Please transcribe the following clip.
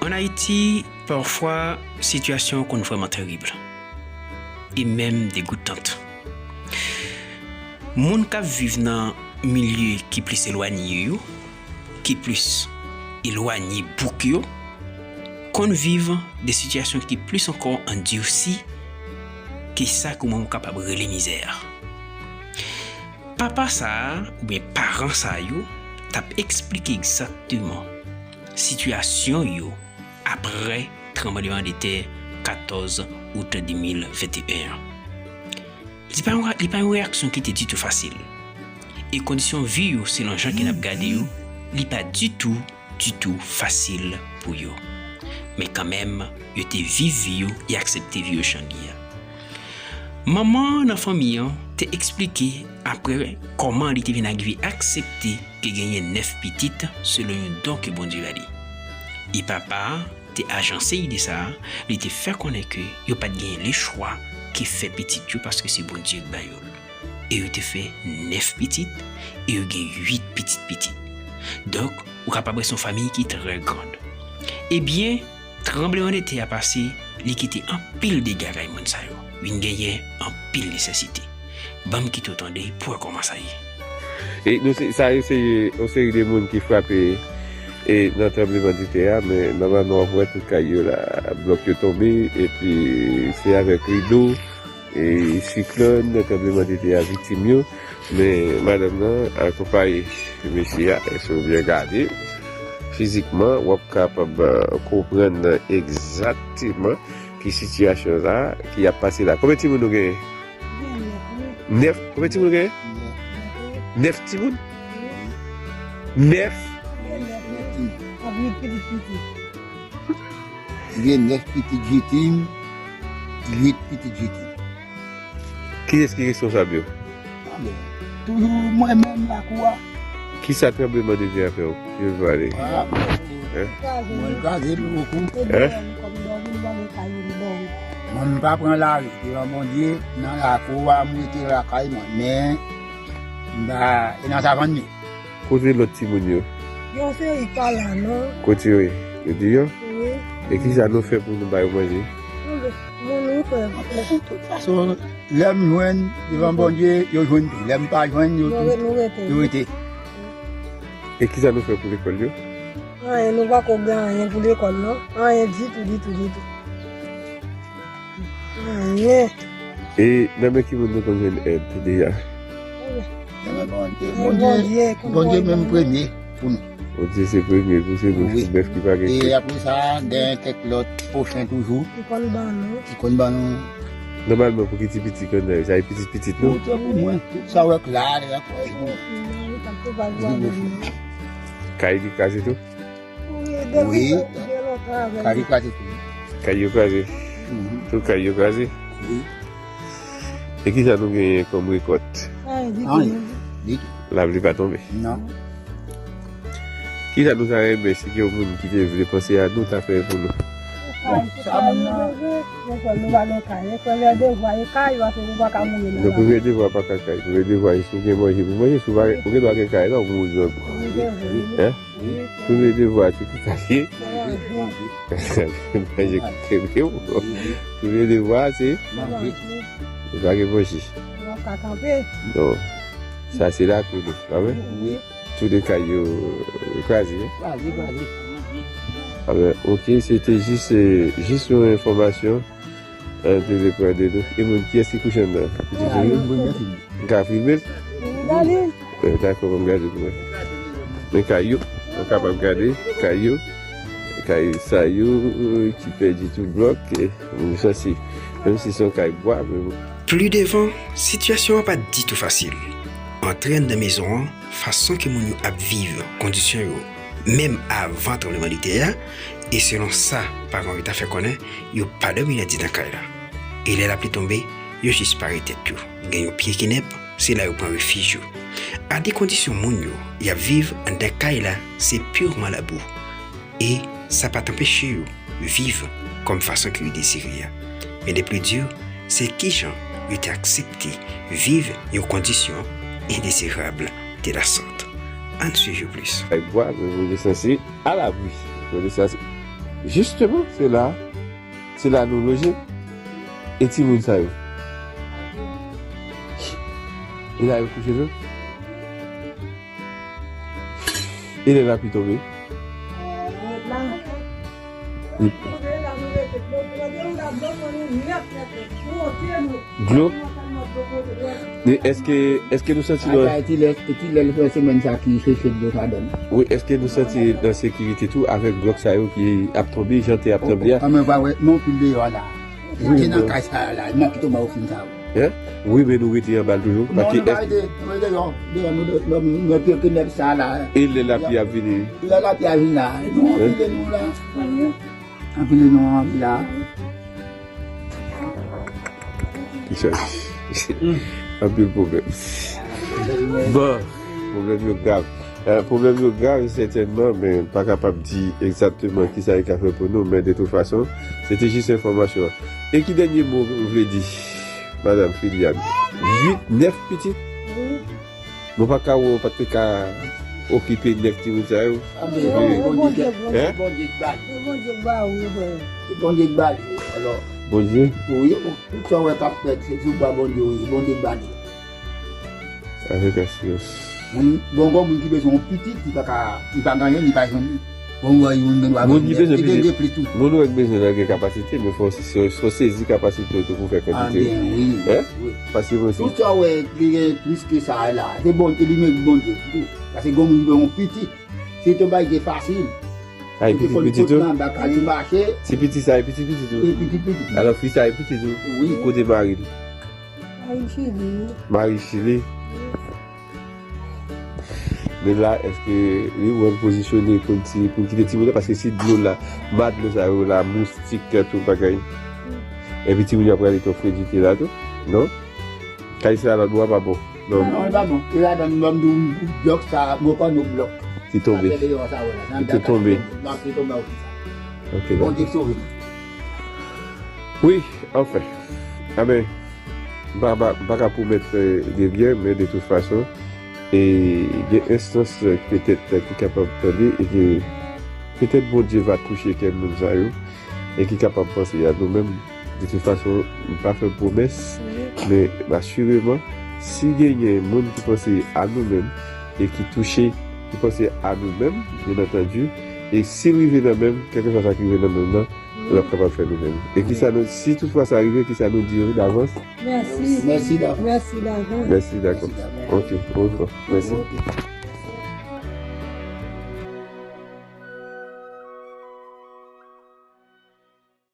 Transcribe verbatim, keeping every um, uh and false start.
Ann Ayiti, pafwa, sitiyasyon konn vrèman terib e menm degoutan. Moun k ap viv nan milye ki plis elwanye yo, ki plis elwanye bouk yo, konn viv de sitiyasyon ki plis ankò andisi ke sa ke mwen m kapab rele mizè a. Papa sa a, oubyen paran sa yo, t ap eksplike egzakteman sitiyasyon yo apre tranblemanntè katòz out de mil venteyen an. Li pa yon, li pa yon reyaksyon ki te ditou fasil. E kondisyon vi yo, selon jan ke n ap gade yo, li pa ditou, ditou fasil pou yo. Men kanmenm, yo te viv vi yo e aksepte vi yo jan l ye a. Manman nan fanmi an te eksplike apre kòman li te vin arive aksepte ke genyen nèf pitit selon yon don ke Bondye ba li. E papa a te ajanse ide sa a, li te fè konnen ke yo pa t genyen lechwa ke fè pitit yo paske se Bondye k ba yo l. E yo te fè nèf pitit, e yo gen uit pitit pitit. Donk, ou kapab wè se yon fanmi ki trè grann. Ebyen, tranblemanntè a pase, li kite anpil dega kay moun sa yo. Vin genyen anpil nesesite. Ban m kite w tande pou w wè kòman sa ye. E nou se, sa yo se yon seri de moun ki frape e nan tranblemanntè a, men nòmalman w ap wè tout kay yo la, blòk yo tonbe, epi se avèk rido, e siklòn, tranblemanntè a viktim yo. Men madanm nan akonpaye mesye a, si w byen gade fizikman, w ap kapab, eh, konprann egzakteman ki sitiyasyon sa ki ap pase la. Konbyen timoun ou genyen? Gen nèf, wi. Nèf? Konbyen timoun ou genyen? Nèf, wi. Nèf timoun? Wi. Nèf. Gen nèf, wi. Ak uit pitit pitit. Gen nèf pitit jetim, uit pitit jetim. Kiyès ki responsab yo? Alò, toujou mwen menm lakou a. Kisa tranblemanntè a fè w? Ki yo pale? Ah, mwen kraze l bokou. Hein? Mwen pa pran lari devan Bondye, nan lakou a, mwen rete lakay mwen. Men, m pa, e nan savann yo. Kote lòt timoun yo? Yo se li pa la, non. Kote yo ye? Yo deyò? Wi. E kisa nou fè pou nou ba yo manje? Nou, nou fè. De tout fason, lè m jwenn devan Bondye, yo jwenn tou. Lè m pa jwenn, yo tou, yo rete. E kisa nou fè pou lekòl yo? Anyen, nou pa ko gen anyen pou lekòl, non. Anyen ditou, ditou, ditou. Anyen. E nan men ki moun nou konn jwenn èd deja? Nan men Bondye. Bondye, Bondye menm premye pou nou. Bondye se premye pou se nou, wi, pou bèf ki pa gen kè. E apre sa, gen kèk lòt pwochen toujou. Ki konn ban nou. Ki konn ban nou. Nòmalman, pou ki ti pitit konn nan yo, sa e pitit pitit nou. Pou mwen, tout sa w wè k la, lè y ap wè pou mwen. Kay li kraze tou? Wi, kay li kraze tou. Kay yo kraze. Mhm. Tout kay yo kraze. Wi. E kisa nou genyen kòm rekòt? Anyen, ditou. Lapli pa tonbe. Non. Kisa nou ta renmen si gen yon moun ki te vle panse a nou, ta fè pou nou? Bon, sa moun nan. Premye devwa, e kay, paske nou pa ka mouri nan. Non, premye devwa pa ka kay. Premye devwa, e si w gen manje pou manje, si w pa, ou gen dwa gen kay la, ou pou mouri nan. Hein? Premye devwa, se ki sa l ye? Manje koute men w. Premye devwa, se manje. Ou pa gen manje. Non. Sa se lakou nou, pa vre? Tou de kay yo kraze, hein? Kraze, kraze. Ah ben, ok, se te jis, eh, jis yon enfòmasyon. An te vle pran de nou. E moun, kiyès ki kouche anndan? Pitit fi nou? M ka filme l? Eh, dakò, ban m gade pou mwen. Men kay yo, nou kapab gade kay yo. Kay sa yo ki pèdi tout blòk, eh, moun sanse. Menm si se yon kay bwa, men bon. Pli devan, sitiyasyon an pa ditou fasil. Antre anndan mezon an, fason ke moun yo ap viv, kondisyon yo, menm avan tranblemanntè a, e selon sa paran yo ta fè konnen, yo pa dòmi nan ditan kay la. E lè lapli tonbe, yo jis pare tèt yo. Gen yon pye ki nèb, se la yo pran refij yo. A de kondisyon moun yo, y ap viv anndan kay la, se pirman labou. E sa pa t anpeche yo viv kòm fason ke yo dezire a. Men de pli di, se kijan yo te aksepte viv yon kondisyon endezirab de la sante. Ann swiv yo plis. Kay bwa, men moun yo sanse alabri. Moun yo sanse. Jisteman, se la, se la nou loje. E timoun sa yo? E la yo kouche tou? E lè lapli tonbe? Dlo? Men èske, èske nou santi nou... Ata, e ti lè, e ti lè l fè semèn sa ki chèche dlo sa donn. Wi, èske nou santi nou an sekirite tou avèk blòk sa yo ki ap tonbe, jan tè ap tonbe a? Kòman pa wè, non, pil deyò la. Wi, ki nan kay sa la, nan ki tonbe ou fin sa. Hein? Wi, men nou rete anba l toujou. Non, paske nou pa rete, nou rete deyò, deyò, nou de-, nou, nou, nou pye ke nèf sa la. E lè lapli ap vini? Lè lapli ap vini la, nou anpile nou la. Anpile nou anpile la. Anpil pwoblèm. Bon, pwoblèm yo grav. Eh, pwoblèm yo grav, sètènman, men pa kapab di egzakteman kisa li ka fè pou nou, men de tout fason, se te jis enfòmasyon an. E ki dènye mo ou vle di, Madanm Filiane? Uit, nèf pitit? Wi. Mwen pa ka wè w pa t ka okipe nèf timoun sa yo. A, men, Wi. Bondye, Bondye, Hein? Bondye k ba li. Se Bondye k ba ou, wi. Se Bondye k ba li. Alò, Bondye? Wi, tout sa w wè k ap fèt, se sou bwa Bondye, wi, Bondye k ba li. Avèk asirans. Moun, bon, gon moun ki bezwen yon pitit, li pa ka, li pa gen anyen, li pa jwenn li. Bon, wè, yon moun dwa Moun ki bezwen gen pitit, gen plis tou. Moun wè k bezwen nan gen kapasite, men fò se, se, se sezi kapasite w tou pou fè kantite. Amen, wi. Hein? Wi. Paske mwen se Tout sa w wè ki gen plis ke sa la, se bon, se li menm Bondye tou. Paske gon moun ki bezwen yon pitit, se te bay gen fasil. Ay, pitit, pitit tou? Nan baka li mache. Se pitit sa, e pitit, pitit tou? E pitit, pitit. Alò, fi sa, e pitit tou? Wi. Kote mari l? Mari Chili. Mari Chili. Men la, èske li wè l pozisyone pou l ti, pou l kite timoun nan? Paske si dlo la, ma dlo sa yo la, moustik, tout bagay. Epi timoun yo ap rale ton fredite la tou, non? Kay sa lòt bò pa bon. Non. Non, li pa bon. E ladan, m di w, blòk sa, mwen pa nou blòk. Ki tonbe. Sa fè deyò sa, wè la. Li te tonbe. Blòk ki tonbe, wi, sa. Ok, Bondye sove nou. Wi, anfen. Amen. M pa, pa, m pa ka pwomèt, eh, de byen, men de tout fason, e gen enstans, eh, petèt, eh, ki kapab tande, e ke petèt Bondye va touche kè moun sa yo, e ki kapab panse a nou menm. De tout fason, m pa fè pwomès, men asireman, si genyen moun ki panse a nou menm, e ki touche, ki panse a nou menm, byen antandi, e si l rive nan men m, kèlkeswa sa ki rive nan men m nan, l ap kapab fè nou menm. E kisa nou, si toutfwa sa rive, kisa nou di yo davans? Mèsi. Mèsi davans. Mèsi davans. Mèsi davans. Ok, bon, bon. Mèsi. Ok.